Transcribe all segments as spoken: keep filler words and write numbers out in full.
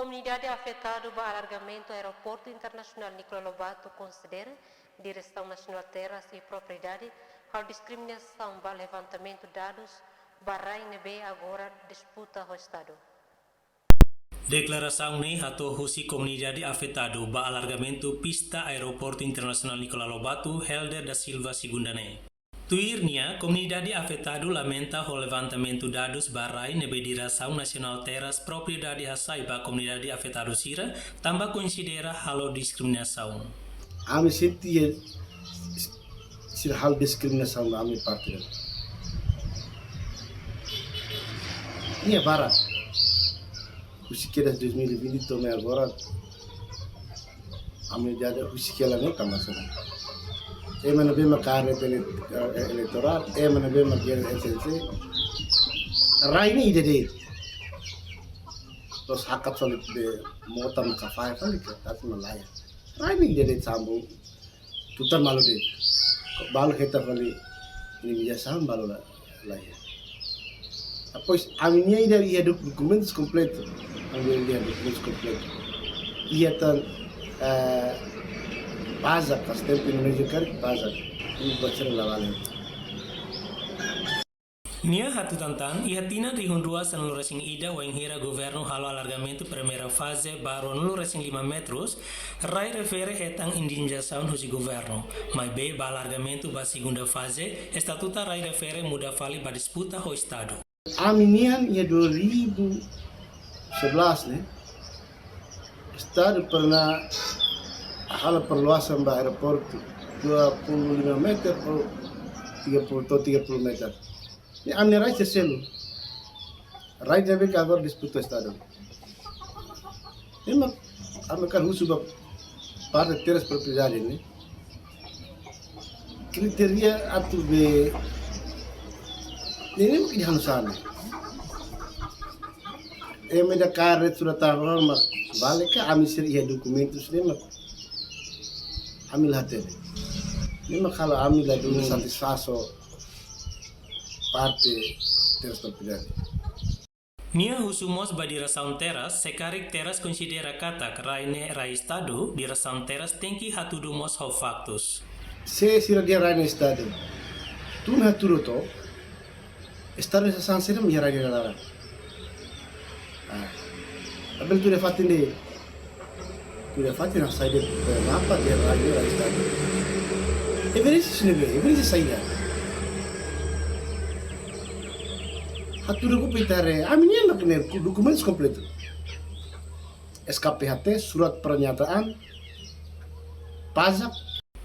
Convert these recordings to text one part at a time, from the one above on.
Komunidade afetadu ba alargamentu Aeroportu Internasionál Nicolau Lobato konsidera Diresaun Nasionál Terras i Propriedade halo diskriminasaun ba levantamentu dadus ba rai ne'ebé agora disputa ho Estadu. Deklarasaun ne'e hato'o husi komunidade afetadu ba alargamentu pista Aeroportu Internasionál Nicolau Lobato, Helder da Silva, Segunda ne'e. Tuir nia, komunidade afetadu lamenta ho levantamentu dadus ba rai ne'ebé Diresaun Nasionál Terras Propriedade hasai ba komunidade afetadu sira, tanba konsidera halo diskriminasaun. Ami sente sira halo diskriminasaun ba ami parte ne'e. Nia barak. Husi kedas dois mil e vinte to'o mai agora, ami jadi husi kedas ne'e tanba sira. Ema ne'ebé mak kaer ele-, eh, eleitorál, ema ne'ebé mak kaer S N C. Rai ne'e ida de'it. Terus hakat fali be mota mak fai fali ke, tapi malae. Rai ne'e ida de'it sambung. Tutan malu de'it. Balu hetan fali indemnizasaun balu la, la iha. Depois, ami-nia ida iha dok-, dokumentus kompletu. Ami-nia ida dokumentus kompletu. Iha tan, eh, pajak, kas tempu Indonézia karik pajak. Ini buat sira la vale. Nia hatutan tan, iha tinan rihun rua sanulu-resin-ida wainhira governu halo alargamentu primeira faze ba ruanulu-resin-lima metrus, rai refere hetan indemnizasaun husi governu. Maibé ba alargamentu ba segunda faze, estatutu rai refere muda fali ba disputa ho Estadu. Ami-nian iha dua ribu sebelas ne'e, Estadu pernah halo perluasan ba aeroportu dua puluh lima meter ou tiga puluh atau tiga puluh meter. Ne'e ami rai selu. Rai ne'ebé ke agora disputa Estadu. Ne'e mak ami hakarak husu ba parte Terras Propriedade ne'e. Kritéria atu be ne'e mak ida hanesan ne'e. Ema ida kaer surat tanba mak vale ka ami sira iha dokumentus ne'e mak ami la hatene. Ne'e mak halo ami la duna satisfasaun parte Terras Propriedade. Nia husu mós ba Diresaun Terras, se karik Terras konsidera katak rai ne'e rai Estadu, Diresaun Terras tenke hatudu mós ho faktus. Se sira dehan rai ne'e Estadu, tun hatudu to'o, Estadu ne'e sasán sira mak iha rai ne'e laran. Ah. Abel tu de fatin de. Kuda fatin na saida, eh, mapa de rai ne'e rai Estadu. Evidénsia sira ne'ebé, evidénsia saida. Hatudu ku pitare, ami-nian mak ne'e, ku dokumentus kompletu. S K P H T, surat pernyataan, pajak.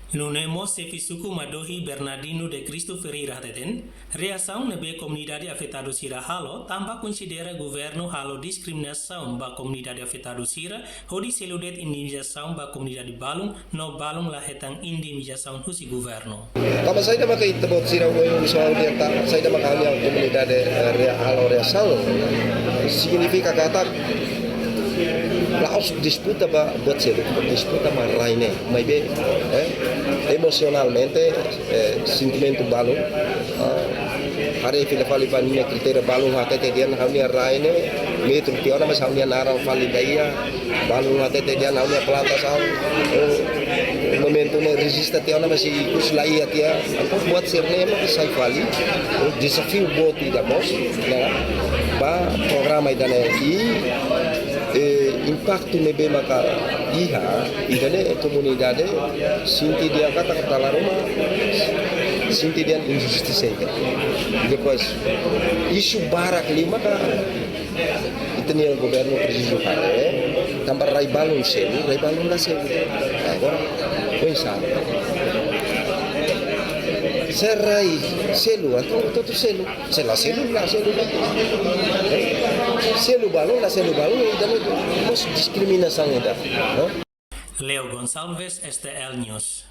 Nune'e mós xefe suku Madohi Bernardino de Cristo Ferreira hateten, reasaun ne'ebé komunidade afetadu sira halo, tanba konsidera governu halo diskriminasaun ba komunidade afetadu sira, hodi selu de'it indemnizasaun ba komunidade balun, no balun la hetan indemnizasaun husi governu. Tanba saida maka ita-boot sira ohin soal dia ta, saida maka ami-nia komunidade, eh, rea-, halo reasaun. Signifika katak la'ós disputa ba buat seluk, disputa mak rai ne'e. Maibé, eh, emosionalmente, eh, sentimentu balun, ah, haree fila fali ba nia kritéria balun hatete dehan ha'u-nia rai ne'e, metru tiha ona mas ha'u-nia naran fali ba iha, balun hatete dehan ha'u-nia plantasaun, eh, momentu ne'e rejista tiha ona mas ikus la iha tiha, entaun buat sira-ne'e mak sai fali, eh, dezafiu boot ida mós, ne'e, ba programa ida-ne'e i, eh, impaktu ne'ebé maka iha, ida-ne'e komunidade sente dehan katak dala ruma, sente dehan injustisa ida. Depois, isu barak liu maka ita-nia governu presiza haree, eh? Tanba rai balun selu, rai balun la selu. Agora, oinsá? Se rai selu, entaun, entaun selu. Se la selu, la selu. Eh? Selu balun, la selu balun, entaun, mós diskriminasaun ida, no? Leo Gonçalves, S T L News.